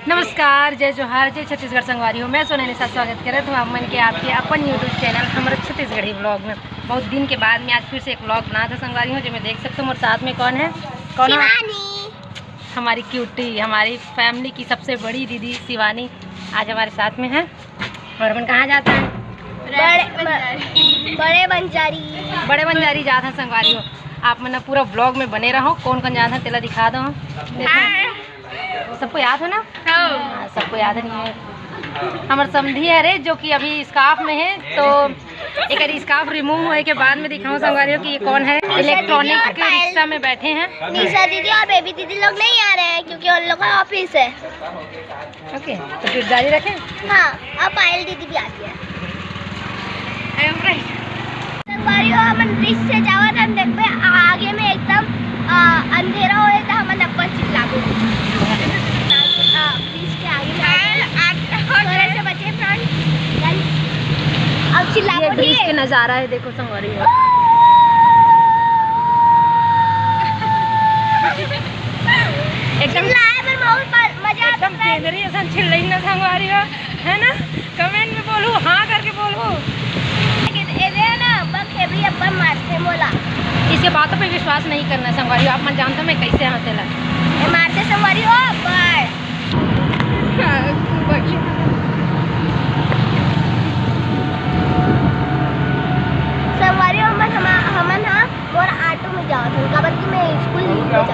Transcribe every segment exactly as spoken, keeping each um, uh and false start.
नमस्कार, जय जोहार, जय छत्तीसगढ़ संगवारी हो। मैं सोनैनी साथ स्वागत करत हूँ आप मन के आपके अपन YouTube चैनल हमर छत्तीसगढ़ी व्लॉग में। बहुत दिन के बाद में आज फिर से एक व्लॉग बनात हँव संगवारी हो, जेमे देख सकत हो मोर साथ में कौन है, कौन है? शिवानी। हमारी क्यूटी, हमारी फैमिली की सबसे बड़ी दीदी शिवानी आज हमारे साथ में है। और अपन कहाँ जात हन? बड़े, बड़े बंजारी। बड़े बंजारी जात हन संगवारी हो। आप मन पूरा व्लॉग में बने रहो, कौन कौन जात हन तेला दिखा दो। देखो। सबको याद है ना? हाँ। हाँ, सबको याद नहीं है। हमर समधी हरे जो कि अभी स्कार्फ में है, तो एकर स्कार्फ रिमूव होए के बाद में दिखाऊं संगवारी हो कि ये कौन है। इलेक्ट्रॉनिक रिक्शा में बैठे हैं। निशा दीदी और बेबी दीदी लोग नहीं आ रहे हैं क्योंकि उन लोग का ऑफिस है। ओके, तो फिर जारी रखें। हाँ, अब पायल दीदी भी आ गई है। संगवारी हो, हमन ब्रिज से जावत हन, देखबे आगे में एकदम, अ, अंधेरा होए त हमन अब्बड़ चिल्लाबो। अ, ब्रिज के आगे जावत हन। थोड़ा से बचे फ्रंट। अब चिल्लाबो ये ब्रिज के नजारा है, देखो संगवारी हो। एकदम चिल्लाए में बहुत म-, मजा आता है। एकदम केंदरी असन चिल्लाई ना संगवारी हो, है ना? कमेंट में बोलू, हाँ करके बोलू। एदे ना, अब्बा खेबरी अब्बा मारथे मोला। इसके बातों पे विश्वास नहीं करना संगवारी हो, आप मन जानते हो मैं कैसे हाँ तेला। ये मारथे संगवारी हो, अब्बड़। संगवारी हो, हमन, हम, हमन हा मोर ऑटो में जावत हन, काबर कि मैं स्कूल नहीं जावत।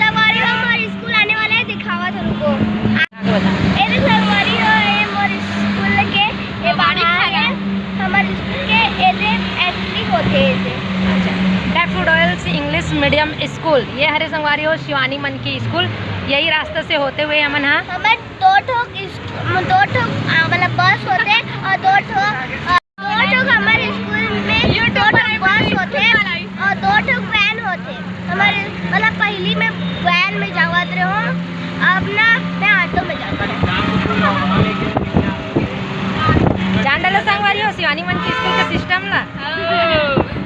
संगवारी हो, हमार स्कूल आने वाला है, दिखावत हँव, रुको। आगे बता। ए देख संगवारी हो, ए मोर स्कूल के, ए बाहर है, हमार स्कूल के एदे एंट्री होथे एदे। अच्छा, डैफोडिल्स इंग्लिश मीडियम स्कूल, ये हरे संगवारी हो शिवानी मन की स्कूल, यही रास्ता से होते हुए हमन हा। हमर दो ठो इस-, दो ठो, आ, मतलब बस होथे और दो ठो, आ, दो ठो हमर स्कूल में दो ठो बस होथे और दो ठो वैन होथे। हमर मतलब पहली में वैन में जावत रहो, अब ना मैं ऑटो में जावत रहो। जान डालो संगवारी हो शिवानी मन के स्कूल के सिस्टम ला।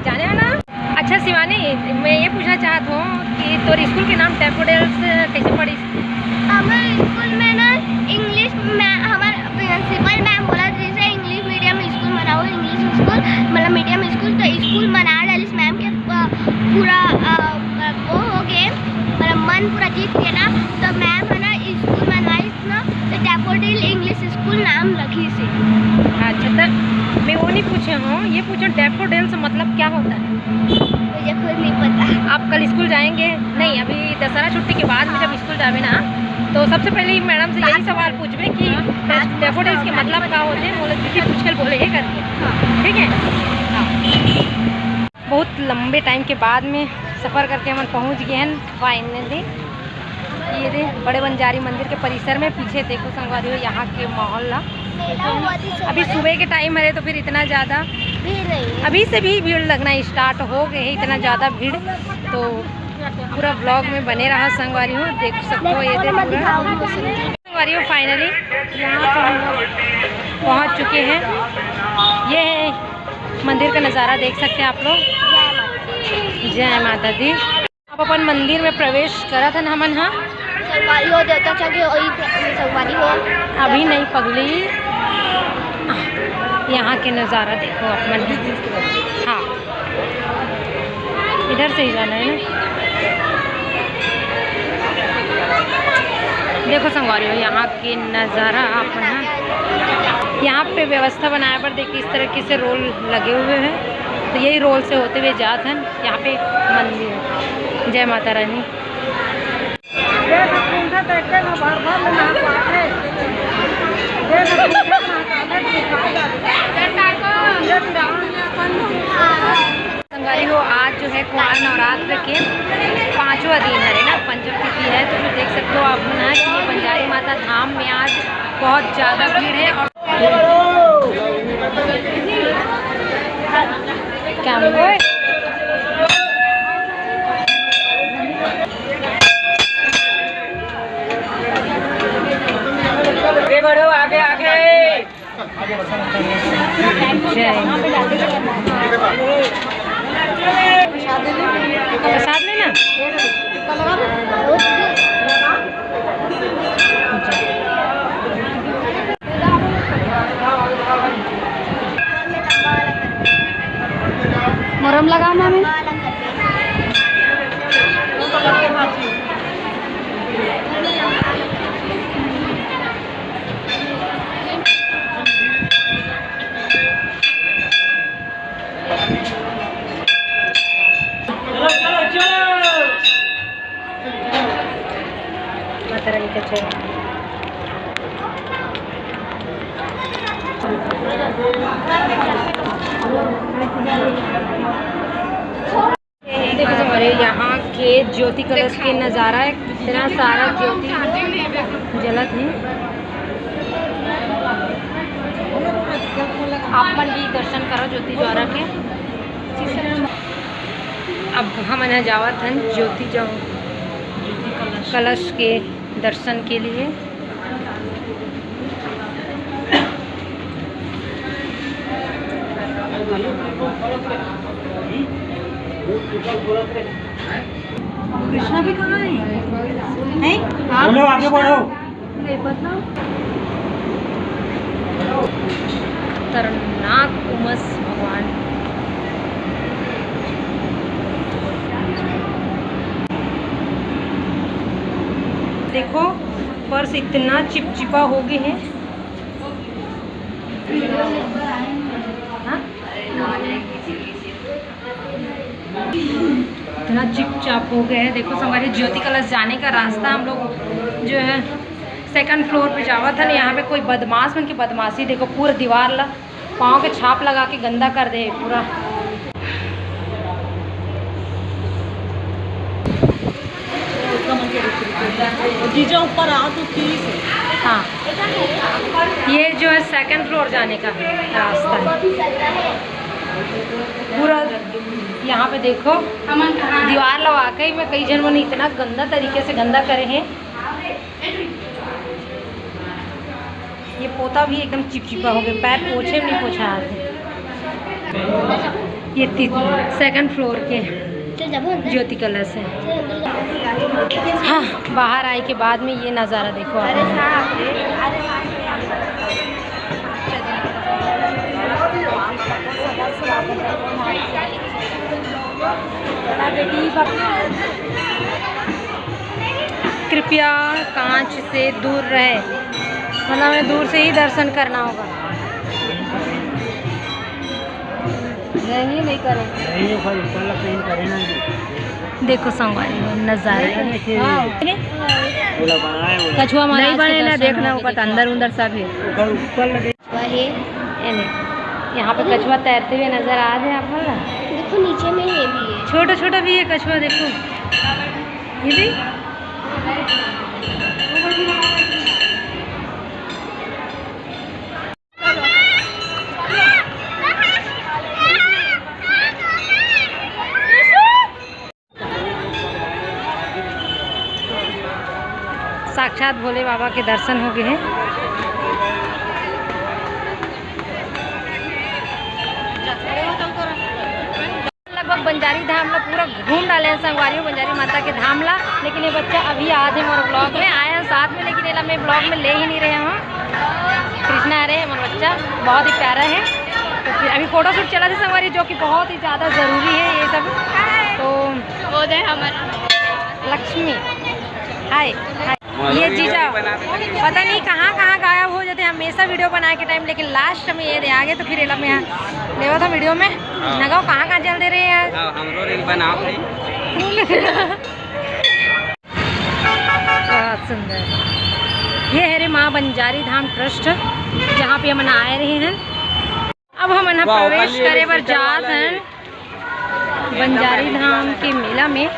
जाने हो ना? अच्छा शिवानी, मैं ये पूछना चाहत हूँ कि तोर स्कूल के नाम डैफोडिल्स कैसे पड़िस? हमर स्कूल में ना इंग्लिश में हमर प्रिंसिपल मैम बोलत रहिस हे, इंग्लिश मीडियम स्कूल बनाओ, इंग्लिश स्कूल, मतलब मीडियम स्कूल, तो स्कूल बना डालिस मैम के, अ, पूरा, अ, वो हो गए, मतलब मन पूरा जीत के ना, तो मैम है ना स्कूल बनवाइस ना, तो डैफोडिल इंग्लिश स्कूल नाम रखिस हे। अच्छा, तो मैं वो नहीं पूछे हूँ, ये पूछो डैफोडिल्स मतलब क्या होता है? मुझे खुद नहीं पता। आप कल स्कूल जाएंगे? नहीं, अभी दशहरा छुट्टी के बाद में जब स्कूल जावे ना, तो सबसे पहले मैडम से यही सवाल पूछबे कि डैफोडिल्स के मतलब का होथे, बोले दीदी पूछ कर बोले ये करके, ठीक है? हाँ। बहुत लंबे टाइम के बाद में सफ़र करके हमन पहुंच गए हैं फाइनली। ये दे बड़े बंजारी मंदिर के परिसर में। पीछे देखो संगवारी हो यहाँ के माहौल ला। अभी सुबह के टाइम हरे तो फिर इतना ज़्यादा भीड़ नहीं है। अभी से भी भीड़ लगना स्टार्ट हो गए है, इतना ज़्यादा भीड़। तो पूरा व्लॉग में बने रहा संगवारी हो, देख सकते हो ये दे पूरा। संगवारी हो फाइनली यहाँ पर हम लोग पहुँच चुके हैं। ये है मंदिर का नज़ारा, देख सकते हैं आप लोग। जय माता दी। अब अपन मंदिर में प्रवेश करत हन हमन हा। संगवारी हो, देवता चढ़े, ओही संगवारी हो। अभी नहीं पगली, यहाँ के नज़ारा देखो आप मन। हाँ, इधर से ही जाना है ना। देखो संगवारी हो, यहाँ के नज़ारा आप मन हा। यहाँ पे व्यवस्था बनाए बर देखिए, इस तरीके से रोल लगे हुए हैं, तो यही रोल से होते हुए जात हन। यहाँ पे मंदिर है। जय माता रानी। संगवारी हो, आज जो है कुंवार नवरात्र के पांचवा दिन है ना, पंचम तिथि है, तो फिर देख सकते हो आप ना कि ये बंजारी माता धाम में आज बहुत ज़्यादा भीड़ है और क्या बोले? आगे बढ़ो, आगे, आगे। जय। प्रसाद लेना। माता रानी का चरण। देखो, हमारे यहाँ के ज्योति कलश के नज़ारा है, कितना सारा ज्योति जलत है। आप मन भी दर्शन करो ज्योति ज्वारा के। अब हमन ह जावत हन ज्योति जौ-, कलश के दर्शन के लिए। कृष्णा भी कहाँ है? हैं? आप बोलो, आगे बढ़ो। नहीं पता। खतरनाक उमस भगवान। देखो, फर्श इतना चिपचिपा हो गए है। हाँ? इतना चिपचाप हो गया है। देखो, हमारे ज्योति कलश जाने का रास्ता, हम लोग जो है सेकंड फ्लोर पे जावा था ना, यहाँ पे कोई बदमाश मन की बदमाशी, देखो, पूरा दीवार ला पाँव के छाप लगा के गंदा कर दे पूरा। जीजा ऊपर आओ तो ठीक है। हाँ, ये जो है सेकंड फ्लोर जाने का रास्ता है। पूरा यहाँ पे देखो, दीवार ला वाकई में कई झन मन इतना गंदा तरीके से गंदा करे हैं। ये पोता भी एकदम चिपचिपा हो गया, पैर पोछे भी नहीं पोछा आते। ये सेकंड फ्लोर के ज्योति कलश है। हाँ, बाहर आए के बाद में ये नज़ारा देखो आप। कृपया कांच से दूर रहे, मतलब हमें दूर से ही दर्शन करना होगा। नहीं, नहीं करेंगे। नहीं, ऊपर, ऊपर लग कहीं करे ना जी। देखो संगवारी हो नज़ारा। नहीं, नहीं, हाँ। बोला बनाए, बोला। कछुआ महाराज नहीं बने ना, देखना होगा तो अंदर उंदर सब है। ऊपर, ऊपर लगे। वही। ये नहीं। यहाँ पे कछुआ तैरते हुए नज़र आ रहे हैं आप लोग ना? देखो नीचे में ये भी है। छोटा छोटा भी है कछुआ, देखो। ये भी। साक्षात भोले बाबा के दर्शन हो गए हैं। लगभग बंजारी धाम ला पूरा घूम डाले हैं संगवारी हो, बंजारी माता के धाम ला। लेकिन ये बच्चा अभी आए थे मोर ब्लॉग में, आए हैं साथ में, लेकिन एला मैं ब्लॉग में ले ही नहीं रहे हूँ। कृष्णा, अरे मोर बच्चा बहुत ही प्यारा है। तो फिर अभी फोटोशूट चला था संगवारी, जो कि बहुत ही ज़्यादा ज़रूरी है ये सब। तो वो दे हमारा लक्ष्मी, हाय, हाय। ये जीजा पता नहीं कहाँ कहाँ गायब हो जाते हैं हमेशा वीडियो बनाए के टाइम, लेकिन लास्ट में ये दे आगे, तो फिर एला मैं यहाँ लेवा था वीडियो में। हाँ। नगाओ कहाँ कहाँ चल दे रहे हैं यार। हाँ, हमरो रील बनाओ भाई। बहुत सुंदर। ये है रे माँ बंजारी धाम ट्रस्ट, जहाँ पे हमन आए रहे हैं। अब हमन ह वाह, प्रवेश खाली करे बर एगो जात वाला है। हन बंजारी धाम के मेला में।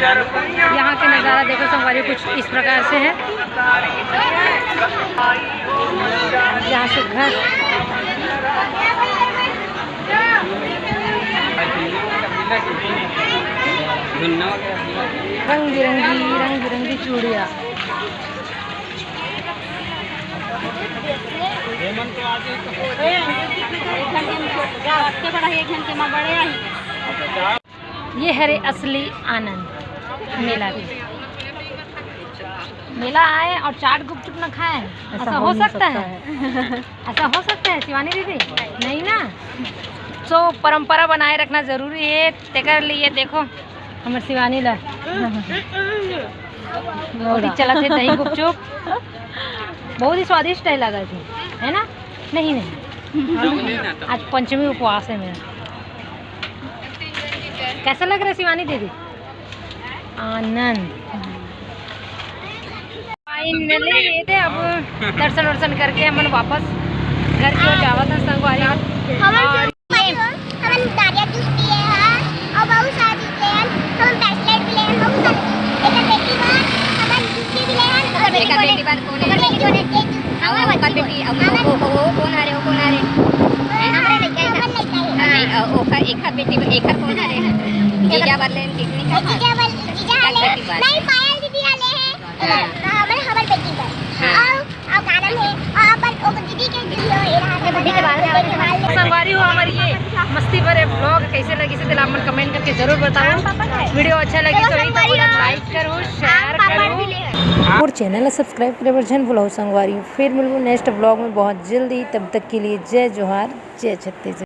यहाँ के नज़ारा देखो संगवारी, कुछ इस प्रकार से है। यहाँ से घर रंग बिरंगी, रंग बिरंगी चूड़िया। ये हरे असली आनंद मेला के। मेला आए और चाट गुपचुप ना खाए, ऐसा ऐसा हो हो नहीं सकता सकता है? ऐसा हो सकता है शिवानी दीदी? नहीं ना। तो परंपरा बनाए रखना जरूरी है, तेकर लिए देखो हमर शिवानी ला बहुत ही चलत है दही गुपचुप, बहुत ही स्वादिष्ट है लगा थे, है ना? नहीं, नहीं, आज पंचमी उपवास है मेरा। कैसा लग रहा है शिवानी दीदी? आनंद। मिले ये थे, अब दर्शन वर्शन करके हमन वापस घर की ओर जावत हन संगवारी हो। हमन और सब भाई हो, हमन नारियल जूस पिए हन और बहुत सारा चीज ले हन। हमन ब्रेसलेट भी ले हन, बहुत सारा। एक बेटी बर हमन जूती भी ले हन और एक बेटी बर कौन है? एक जूती। हाँ, ओकर बेटी, अब वो, वो, वो कौन आ रहे, वो कौन आ रहे? हैं? हमरे लइका है। हमर लइका है। हाँ, नहीं, अ, ओकर, एकर बेटी बर, एकर कौन आ रहे? जीजा बर ले, टिकनी का बर? जीजा बर, जीजा एक ले। बेटी बर। नहीं, पायल दीदी आ ले है। हाँ। हमर, हमर बेटी बर। हाँ। और, और का नाम है? और अपन, ओकर दीदी के दीदी हो, ये रहा, दीदी के बाल, दीदी के बाल। संगवारी हो, हमर ये मस्ती भरे vlog कैसे लगिस हे, तेला आप मन comment करके जरूर बताओ। वीडियो अच्छा लगिस हे तो संगवारी हो, like करो, share करो। और channel ला subscribe करे बर झन भुलाओ संगवारी। फिर मिलबो next vlog में बहुत जल्दी, तब तक के लिए जय जोहार, जय छत्तीसगढ़।